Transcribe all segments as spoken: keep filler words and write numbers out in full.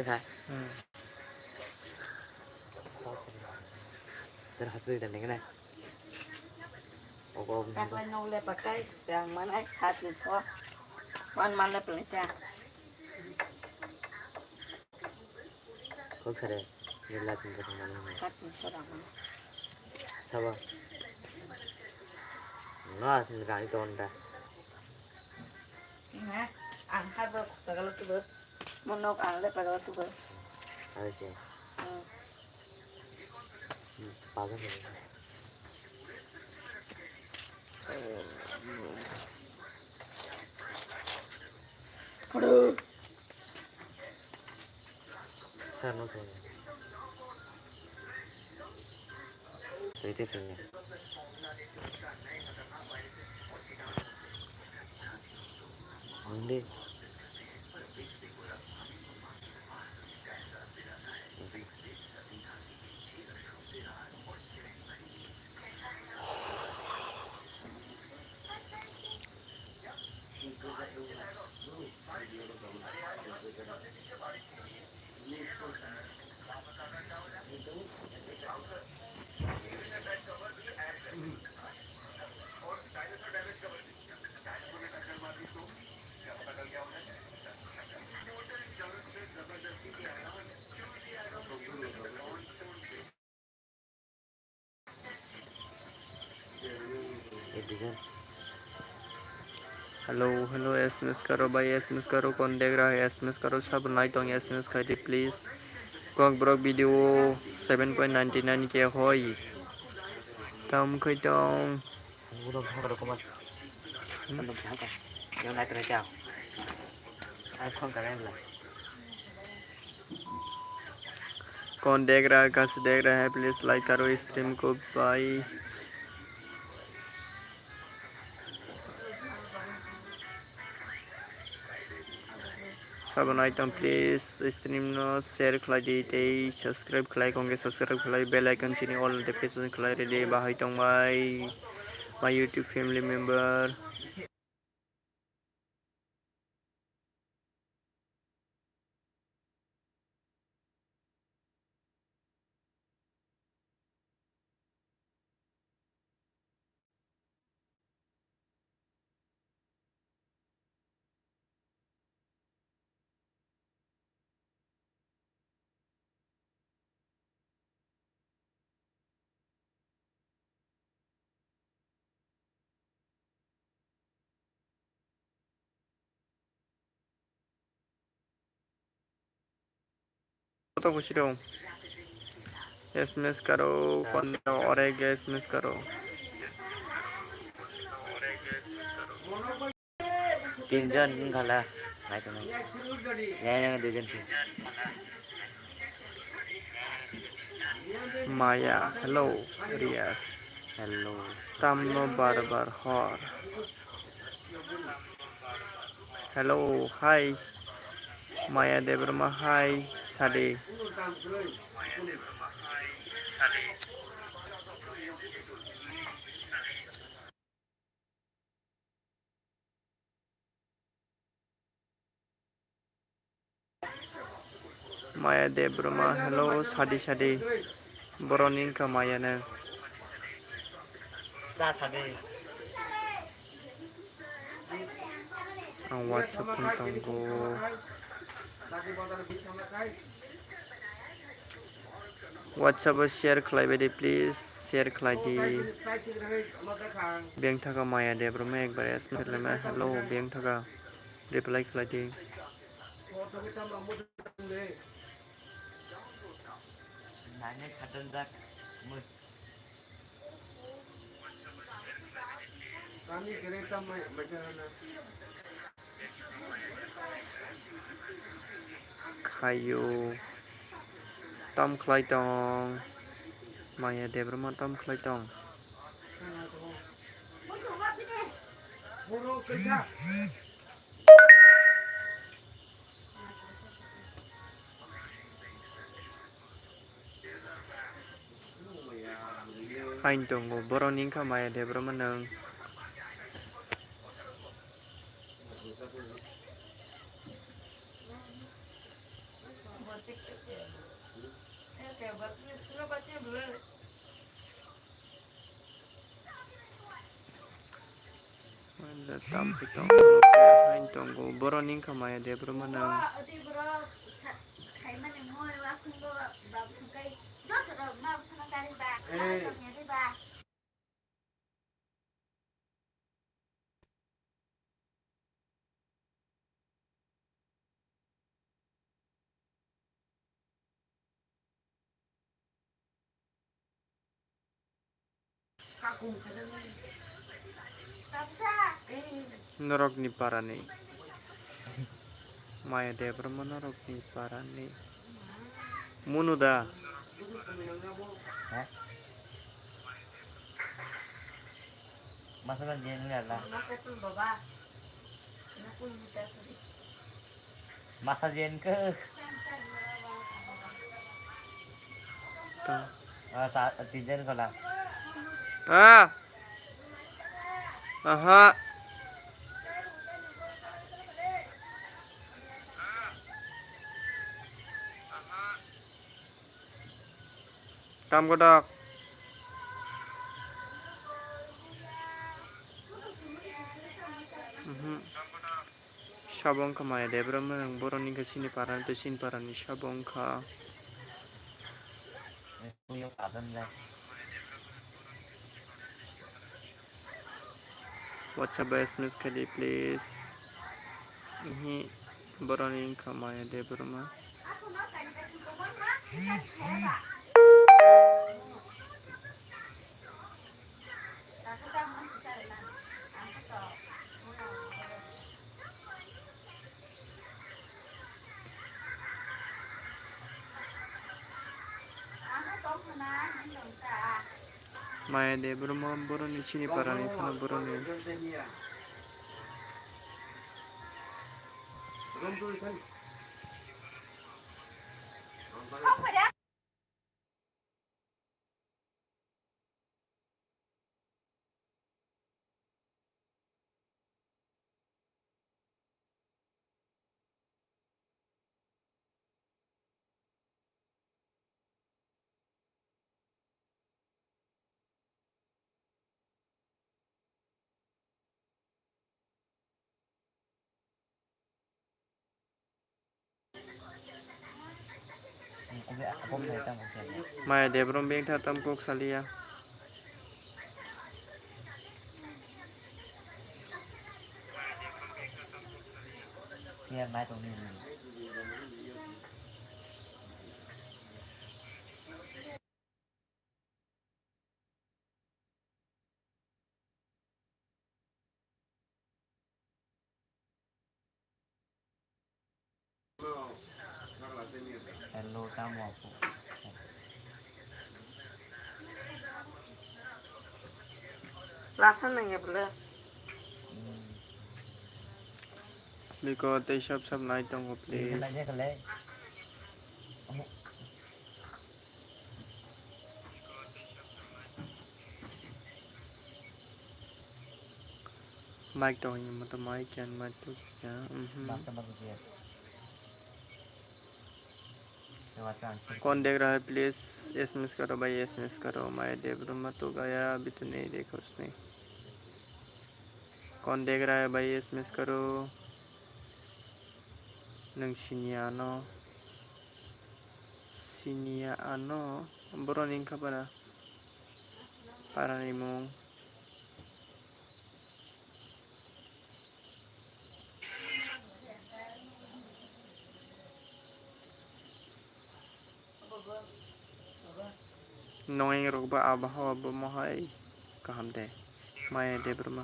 Kha. Hmm. Ter hasui dan dengna. Ogo ogo. Taklai nok le pakai, yang mana ai sat ni so. Wan mana pelita. Kok sare, nila tingkat mana. Sat ni so rang mana. Sabo. Nga, nila itu onda. Nga, ang habo sagalo tu ber. Monok ang le pagalo tu ber. Ada sih. Hmm. Hmm, pagar ni. Aduh. Sir, no sir. Tete tete. Hindi. Hello, hello, S M S karo bai, S M S karo, contact ra, S M S karo, sabo nai tong, S M S khai di, please. Kokborok video seven point nine nine K hoi. Tam khai tong. Kon dekh raha hai, kaise dekh raha hai, please like karo stream ko bhai. Sabo nai tong, please stream no share khlai di tei subscribe khlai kong khe subscribe khlai, bell icon sini all notification khlai rw di, bahai tong bai my YouTube family member. Koto kuchirung. S M S karo, kono ore S M S karo. Tinjon wngkha la, nai tongmani. Yang yang duijon se. Maya, hello, Rias. Hello. Tamno bar bar hor. Hello, hi. Maya Debbarma, hi, sadi. Maya Debbarma, hello, sadi sadi. Boroni wngkha Maya no. Ang WhatsApp phone tongo. WhatsApp o share khlai bai di, please, share khlai di. Beng thago Maya Debbarma ekbar S M S laima, hello, beng thago, reply khlai di. Khaio. Tam khlai tong. Maya Debbarma tam khlai tong. Hain tongo, boroni wngkha Maya Debbarma nwng. Boroni wngkha Maya Debbarma nang. Norokni parani. Maya Debbarma norokni parani. Munu da. Ha? Masa na jen ni ala. Masa jen ke. Ta. Ah, sa, tijen kola. Ah. Aha. Tam kodak. Mhm. Sabo wngkha Maya Debbarma, ang boroni khe sini parani tei sini parani sabo wngkha. WhatsApp bai S M S khaidi, please. Ihi boroni wngkha Maya Debbarma. Maya Debbarma boroni sini parani phano boroni. Maya Debbarma bengtha tam kok saliya. Iya, mai tong ni. Hello, tamo apo. Lasa nang ya bela. Biko tei sab sab nai tongo, please. Mic tong hinwi mata mic yan mic to ya. Mhm. Contact raha hai, please S M S karo bhai, S M S karo. Maya Debbarma to gaya, abhi to nahi dekha usne. Contact raha hai bhai, S M S karo. Nwng siniya ano. Siniya ano. Boroni wngkha para. Parani mung. Nongeng rok ba abohawa bo mohai kaham de. Maya Debbarma.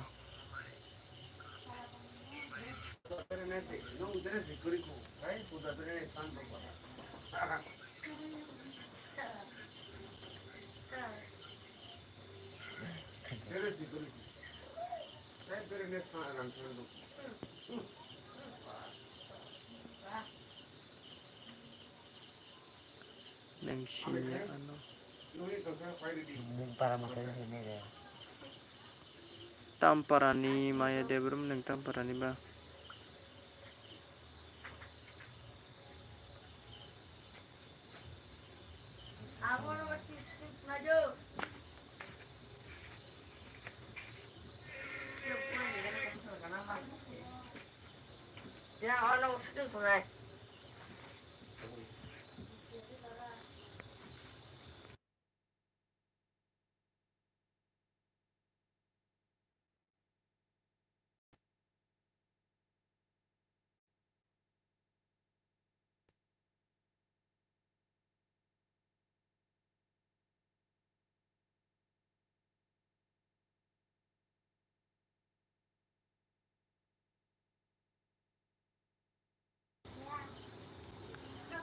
Nwng siniya ano. Mung para masa ini re. Tamparani Maya Debrum nwng Tamparani ba.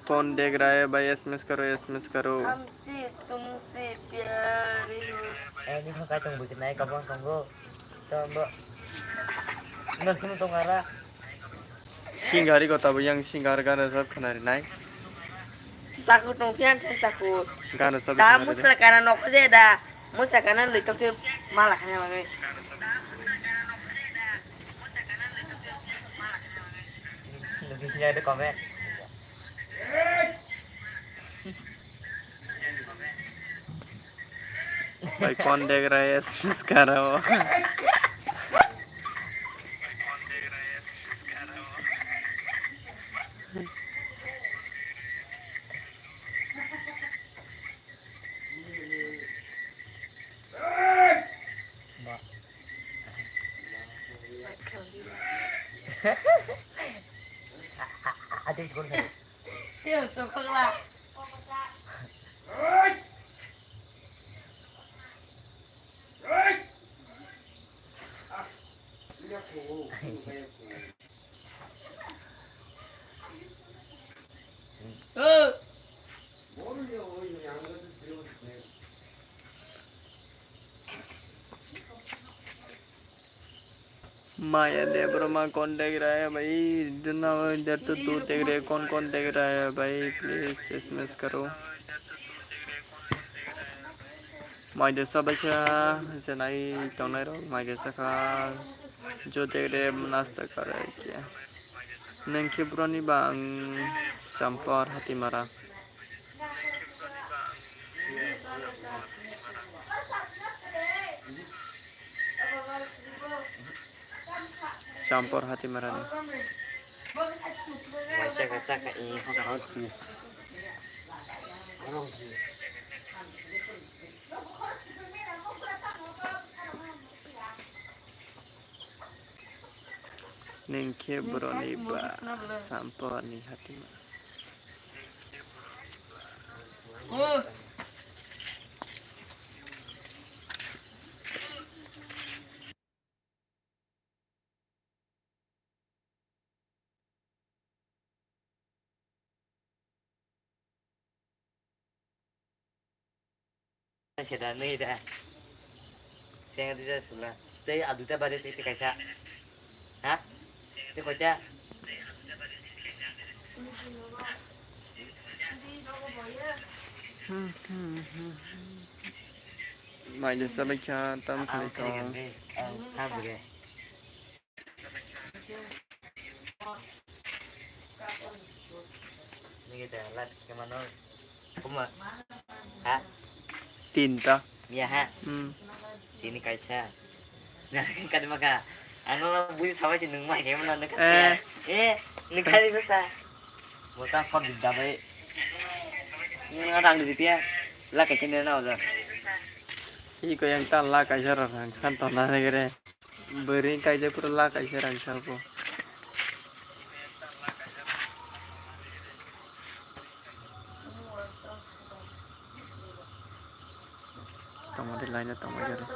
कौन देख रहा है भाई? एसएमएस करो, एसएमएस करो। हमसे तुमसे प्यार हो। Eh, ini kau kacang bukit naik apa tunggu. Coba. Nggak sini tuh ngarah. Singari kota buyang singar gana sab khanari nai. Saku tong pian sen saku. Gana sab da khanari. Musla kana nokho je da. Musla kana loi tok se mala khana bagwi. Lagi sini ada komen. भाई कौन देख रहा है इस, इसका रहा हो? माया देब्रमा कौन देख रहा है भाई? इतना इधर तो तू देख रहे, कौन कौन देख रहा है भाई? प्लीज एसएमएस करो। Mai de sa baikha, je nai tongnai rok, mai de sa kha, jo degre nasta kare khe. Neng khe broni ba ang champar hati mara. Champor hati marani. Waisa ka chaka i hoka hoti. Nengkhe boroni ba samporni hati ma. Seda nui da. Seng rida sula. Tei aduta bare tei kaisa. Ha? Tei koita? Mai de sabai kha tam khali kong. Ha bure. Nini da lat kemano? Kuma? Ha? Tinta. Miya ha? Hmm. Sini kaisa. Nah, kan maka. Ano bui sawa si nung mai kemano nung kasi. Eh. Eh, nung kali sasa. Bota phone di dabai. Nung rang di dia. La kaisa ni na oja. Iko yang ta la kaisa rang santo na gere. Bwrwi kaijak phuru la kaisa rang sabo. Tongmani laina tongmani.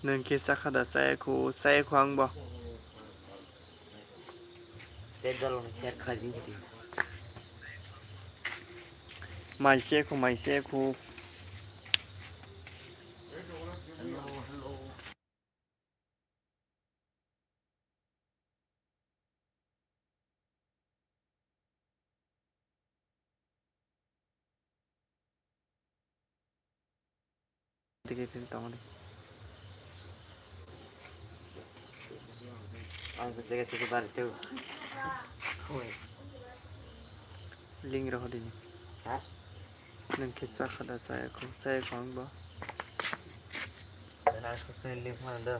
Nwng khe chakha da, chaya khu, chaya khu ang bo. Pet jalo ni share khai di di. Mai se khu, mai se khu. Tike tini tongdi. Ang jaga sini bari tu. Link roho dini. Ha? Nwng khe chakha da, chaya khu, chaya khu ang bo. Dan ang sini link mana do.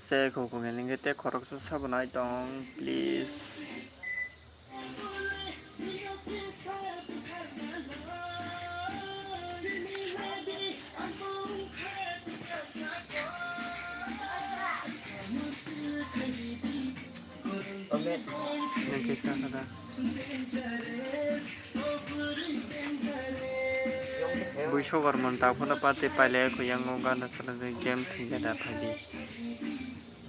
Se khokong hwnwi khe tei khoroksa sabo nai tong, please. Bui sogar mon ta phano party pailai kho yango gana sala je game thwngya da phaidi.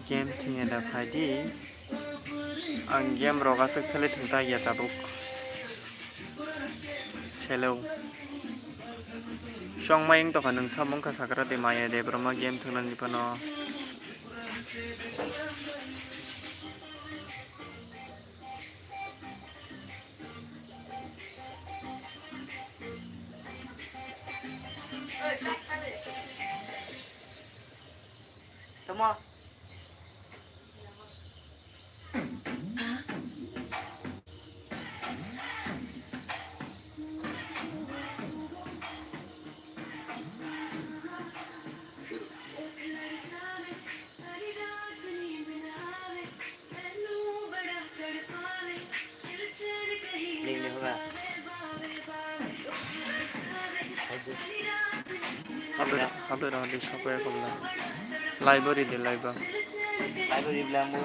Game thwngya da phaidi. Ang game rok aswk thele thwngta ya tabuk. Hello. Song mayung tokha nwng samung kha sakra de maya de broma game thwngnani phano. Tamo. Update, update on this software ko la. Library de library. Library bla mo.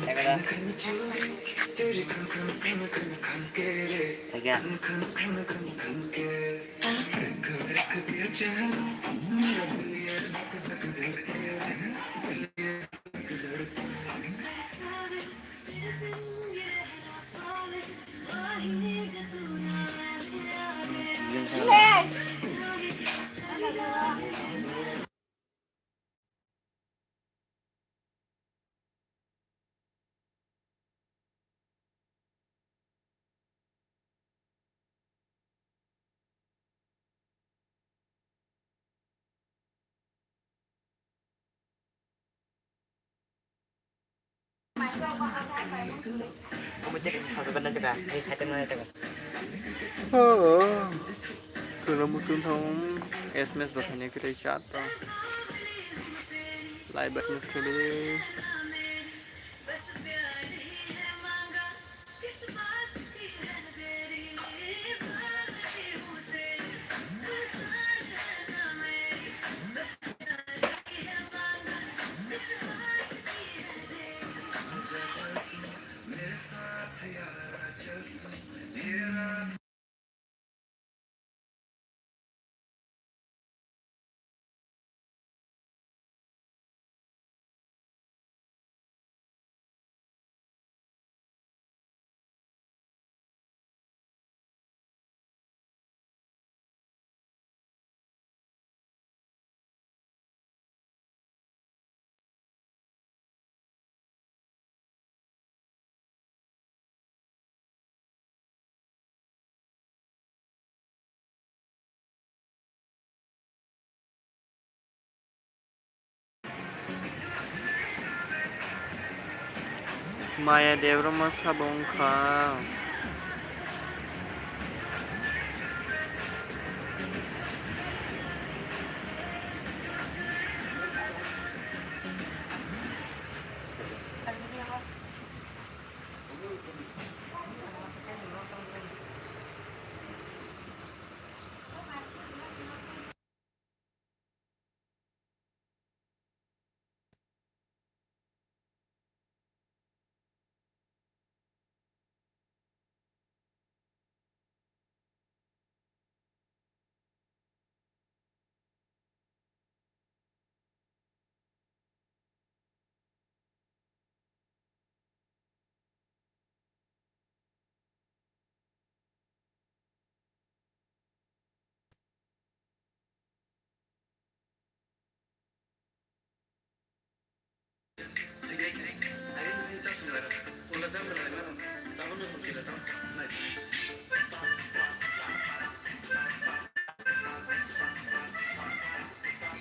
Ekada. Ekya. Oh, tuna muchung thong S M S bo khaina kwrwi chat to. Live S M S khaidi. Maya Debbarma sabo wngkha.